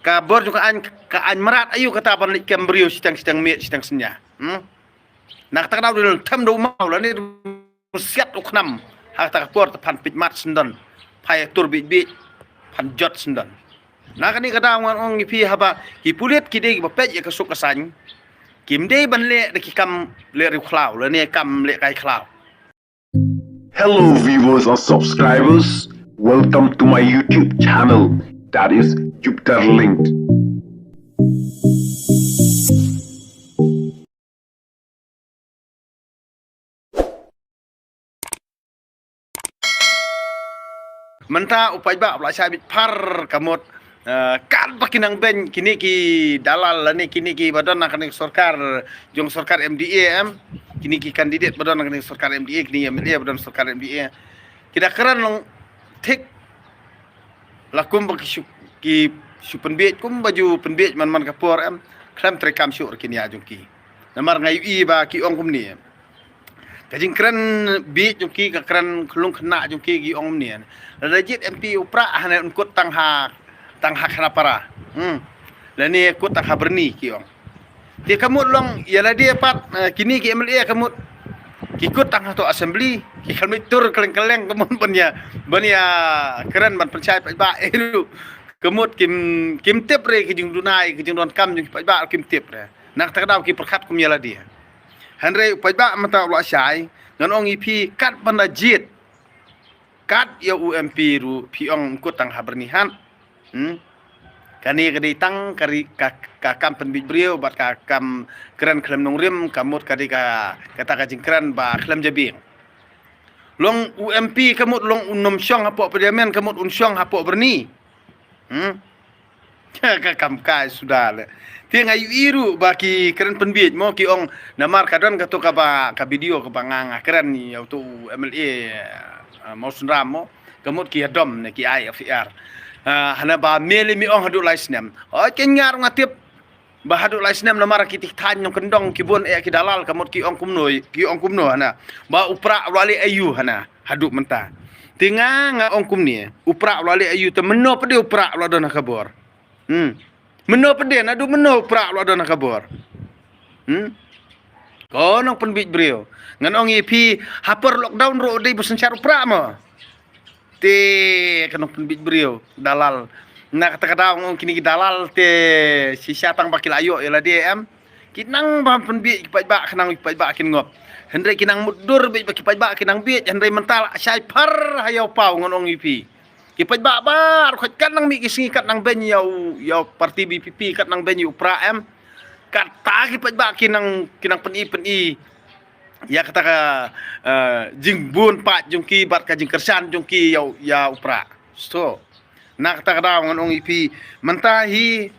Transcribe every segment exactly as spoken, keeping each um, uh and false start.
Ka bor jong ka aiñ, ka aiñ mrad aïu kata ban leit kem briew shiteng shiteng miet shiteng synñia. Hmm? Na kata ka daw dei lon them da u maw lane da u siat u khnam. Ha kata ka por te phan peit mat syndon. Phai tur bit bit phan jot syndon. Na kane ka daw ngan ong ïa phi haba ki pulit ki dei kiba peit ïa ka suk ka saiñ. Kim dei ban leh da ki kam leh riew khlaw lane kam leh kai khlaw. Hello viewers and subscribers, welcome to my YouTube channel, that is Jupiter Linked. Mynta u paidbah u la shai bit phar ka mut, eh, katba ki nang beiñ kine ki dalal lane kine kiba don na kane ka sorkar jong sorkar M D A em, kine ki candidate ba don na kane ka sorkar M D A, kine M L A ba don sorkar M D A. Ki da kren long thik la kumba ki shu, ki shu pynbiej kumba ju pynbiej man man ka por em, khlem treikam shuh ruh ki nia jong ki. Namar nga ïohi ba ki ong kumne. Ka jingkren biej jong ki, ka kren khlung khynnah jong ki, ki ong kumne. Lada jied M P u Prah hane un kut tang ha, tang ha Khanapara. Hmm. Lane kut tang ha Byrni ki ong. Te ka mut long ïa lade pat, eh, kine ki M L A ka mut ki kut tang hato assembly, ki khlem leit tur kylleng kylleng ka mut ban ïa, ban ïa kren ban pynshai paidbah eh ruh. Ka mut kim, kim tip re ka jingduna, ka jingdonkam jong ki paidbah kim tip re. Na kata ka daw ki pyrkhat kum ïa lade. Hynrei u paidbah mynta u la shai, ngan ong ïa phi kat ban da jied. Kat ïa u M P ruh phi ong kut tang ha Byrni hat. Hmm? Kane ka dei tang ka ri, ka, ka kam pynbiej briew bad ka kam kren khlem nongrim, ka mut ka dei ka, kata ka jingkren ba khlem jabieng. Long u M P ka mut long un ym shong hapoh parliament, ka mut un shong hapoh Byrni. Hmm? Ka kam kai suda le. Te nga ïohi ruh ba ki kren pynbiej mo ki ong namar ka don kato kaba, ka video kaba nga, nga kren ïa uto u M L A, ah, Mawsynram mo. Ka mut ki ïadom ne ki ai F I R. Ah, hana ba meli mi ong haduh lai snem. Oi ken nga ruh nga tip. Ba haduh lai snem namar ki tik thaiñ nongkyndong ki bun eh ki dalal ka mut ki ong kumno, ki ong kumno hana. Ba u Prah u la leh aiu hana haduh mynta. Te nga nga ong kumne, u Prah u la leh aiu te mynno pat de u Prah u la don ha ka bor. Hmm. Mynno pat de naduh mynno u Prah u la don ha ka bor. Hmm. Ko nongpynbiej briew. Ngan ong ïa phi ha por lockdown ruh dei ba synshar u Prah mo. Te ka nongpynbiej briew, dalal. Na kata ka daw nga ong kine ki dalal te shisha tang ba ki la ïoh ïa lade em. Ki nang ban pynbiej ki paidbah khnang ki paidbah kin ngop. Hynrei ki nang mutdur biej ba ki paidbah ki nang biej, hynrei mynta la shai phar ha ïa u paw ngan ong ïa phi. Ki paidbah baroh khoit kat nang mih ki sngi kat nang beiñ ïa u, ïa u parti V P P kat nang beiñ ïa u Prah em. Kata ki paidbah ki nang, ki nang pyni pyni. Ïa kata ka, eh, jingbun paid jong ki bad ka jingkyrshan jong ki ïa u, ïa u Prah. So, na kata ka daw ngan ong ïa phi mynta hi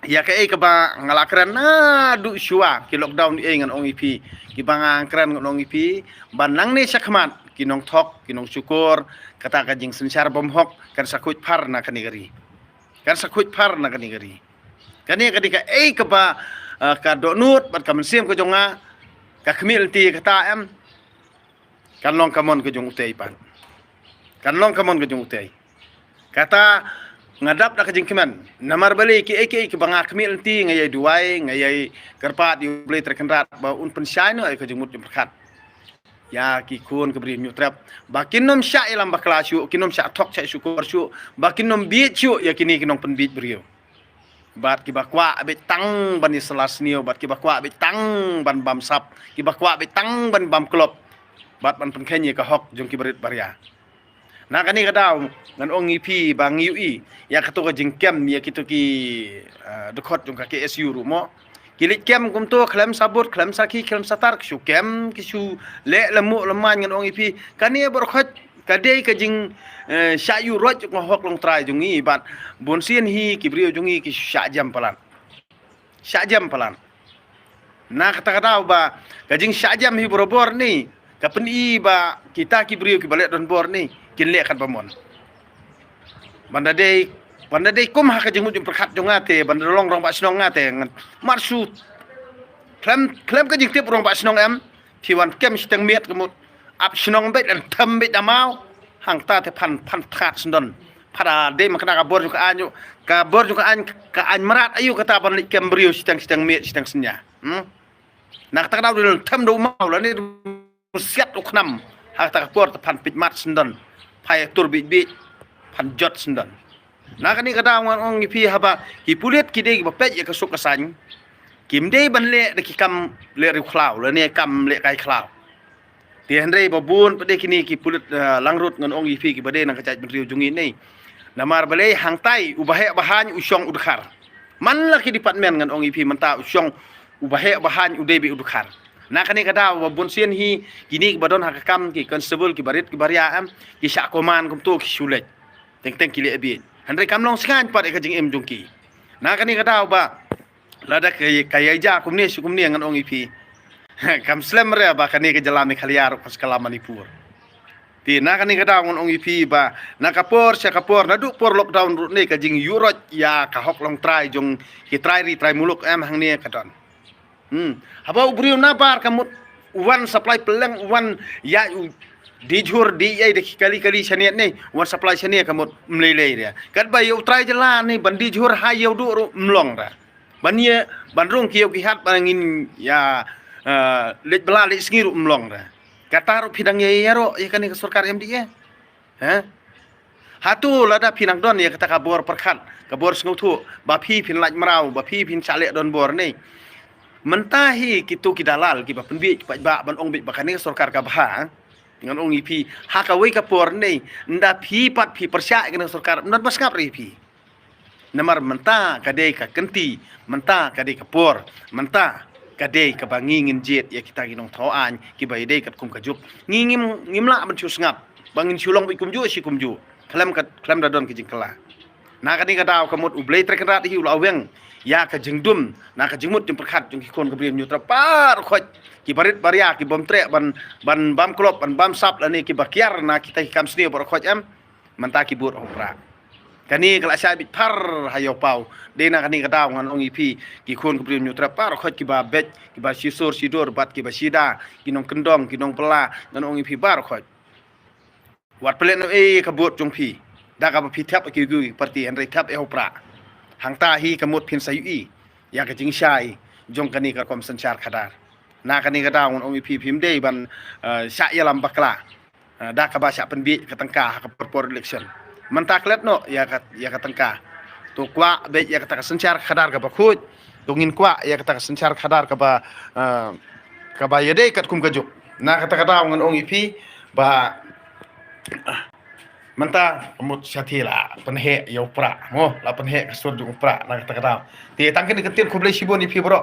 ïa kaei kaba nga la kren naduh shuwa ki lockdown ïa ngan ong ïa phi kiba nga kren ngan ong ïa phi ba nangne shakhmat ki nongthok ki nongshukor kata ka jingsynshar bymhok kan sa khuid phar na kane ka ri. Kan sa khuid phar na kane ka ri. Kane ka dei kaei kaba, ah, ka dohnud bad ka mynsiem ka jong nga ka khmih lynti kata em. Kan long ka mon ka jong utei pat. Kan long ka mon ka jong utei. Kata nga dap da ka jingkmen namar balei kiei kiei kiba nga khmih lynti nga ïai duwai nga ïai kyrpad ïa U Blei Trai Kynrad ba un pynshai noh ïa ka jingmut jingpyrkhat. Ïa ki khun ka briew Hynñiewtrep ba kin ym shah ïalam bakla shuh, kin ym shah thok shah shukor shuh, ba kin ym biej shuh ïa kine ki nongpynbiej briew. Bad kiba kwah beit tang ban ïasylla sniew, bad kiba kwah beit tang ban bamsap, kiba kwah beit tang ban bamklop bad ban pynkheiñ ïa ka hok jong ki barit baria. Na kane ka daw ngan ong ïa phi ba ngi ïohi ïa kato ka jingkem ïa kito ki, eh, dkhot jong ka K S U ruh mo. Ki leit kem kumto khlem sa bud khlem sa khih khlem sa tar, ki shu kem ki shu leh lamuh lamaiñ. Ngan ong ïa phi kane baroh khoit ka dei ka jing, eh, shah ïuh roit jong ka hok longtrai jong ngi bad bunsien hi ki briew jong ngi ki shu shah jem palat. Shah jem palat. Na kata ka daw ba ka jingshah jem hi barabor ni ka pyni ba kita ki briew kiba leh donbor ni kin leh katba mon. Ban da dei, ban da dei kum ha ka jingmut jingpyrkhat jong nga te, ban da long rangbah shnong nga te ngan mar shu khlem, khlem ka jingtip rangbah shnong em. Phi wan kem shiteng miet ka mut ap shnong beit, lane them beit da maw. Hangta te phan, phan thngat sndon. Phada dei ma kane ka bor jong ka aiñ, ka bor jong ka aiñ, ka aiñ mrad aïu kata ban leit kem briew shiteng shiteng miet shiteng synñia. Hmm? Na kata ka daw dei lon them da u maw lane u siat u khnam. Ha kata ka por te phan peit mat shen don. Phai tur bit bit phan jot shen don. Na kane ka daw ngan ong ïa phi haba ki pulit ki dei kiba peit ïa ka suk ka saiñ. Kim dei ban leh da ki kam leh riewkhlaw lane kam leh kai khlaw. Te hynrei ba bun pat de kine ki pulit, eh, langrut ngan ong ïa phi kiba dei na ka jaitbynriew jong ngi ne. Namar balei hangtai uba heh ba haiñ u shong u dkhar. Man la ki department ngan ong ïa phi mynta u shong uba heh ba haiñ u dei beit u dkhar. Na kane ka daw ba bun sien hi kine kiba don ha ka kam ki constable kiba rit kiba ria em ki shah command kumto ki shu leit. Teng teng ki leh beit. Hynrei kam long sngewbha pat ïa ka jingim jong ki. Na kane ka daw ba lada ka, ka ïaid kumne shi kumne ngan ong ïa phi. Kam slem re ba kane ka jylla Meghalaya ruh ka skala Manipur. Te na kane ka daw ngan ong ïa phi ba na ka por sha ka por naduh por lockdown ruh ne ka jingïuhroit ïa ka hok longtrai jong ki trai ri trai muluk em hangne ka don. Hmm. Haba u briew nabar ka mut u wan supply pylleng u wan ïa u die jhur die ïa da ki kali kali shane ne u wan supply shane ka mut mlei lei re. Katba ïa u trai jylla ne ban die jhur ha ïa u duh ruh mlong re. Ban ïa ban rung ki ïa u ki hat ban ngin ïa, eh, leit bla leit sngi ruh mlong re. Kata ruh phi dang ïa ïa ruh ïa kane ka sorkar M D A. Ha? Hato lada phi nang don ïa kata ka bor pyrkhat, ka bor sngewthuh ba phi phin lait mraw, ba phi phin shah leh don bor ne. Mynta hi kito ki dalal kiba pynbiej ki paidbah ban ong beit ba kane ka sorkar ka bha. Ngan ong ïa phi ha kawei ka por ne, ynda phi pat phi pyrshah ïa kane ka sorkar, ym don ba sngap re ïa phi. Namar mynta ka dei ka kynti, mynta ka dei ka por, mynta ka dei kaba ngi ngin jied ïa kita ki nongthaw aiñ kiba ïadei katkum ka juk. Ngi ngim, ngim lah ban shu sngap ba ngin shu long beit kumjuh shi kumjuh khlem ka, khlem da don ka jingkylla. Na kane ka daw ka mut U Blei Trai Kynrad hi u la weng ïa ka jingdum na ka jingmut jingpyrkhat jong ki khun ka briew Hynñiewtrep baroh khoit, kiba rit ba ria, ki bym treh ban, ban bam klop ban bam sap lane kiba kiar na kita ki kam sniew baroh khoit em. Mynta ki bud ha u prah. Kane ka la shai beit phar ha ïa u paw. Dei na kane ka daw ngan ong ïa phi ki khun ka briew Hynñiewtrep baroh khoit kiba beit, kiba shisur shidur bad kiba shida, ki nongkyndong ki nongbylla, ngan ong ïa phi baroh khoit. Wat pynleit noh ei ka bud jong phi da kaba phi thep ïa ki parti, hynrei thep ïa u prah. Hangta hi ka mut phin sa ïohi ïa ka jingshai jong kane ka rukom synshar khadar. Na kane ka daw ngan ong ïa phi phim dei ban, eh, shah ïalam bakla, eh, da kaba shah pynbiej ka tyngka ha ka por por election. Mynta klet noh ïa ka, ïa ka tyngka. To kwah beit ïa kata ka synshar khadar kaba khuid. To ngin kwah ïa kata ka synshar khadar kaba, eh, kaba ïadei katkum ka juk. Na kata ka daw ngan ong ïa phi ba, ah, mynta ka mut shathie la pynheh ïa u prah mo, la pynheh ka sur jong u prah na kata ka daw. Te tang kine ki ktien, khublei shibun ïa phi baroh.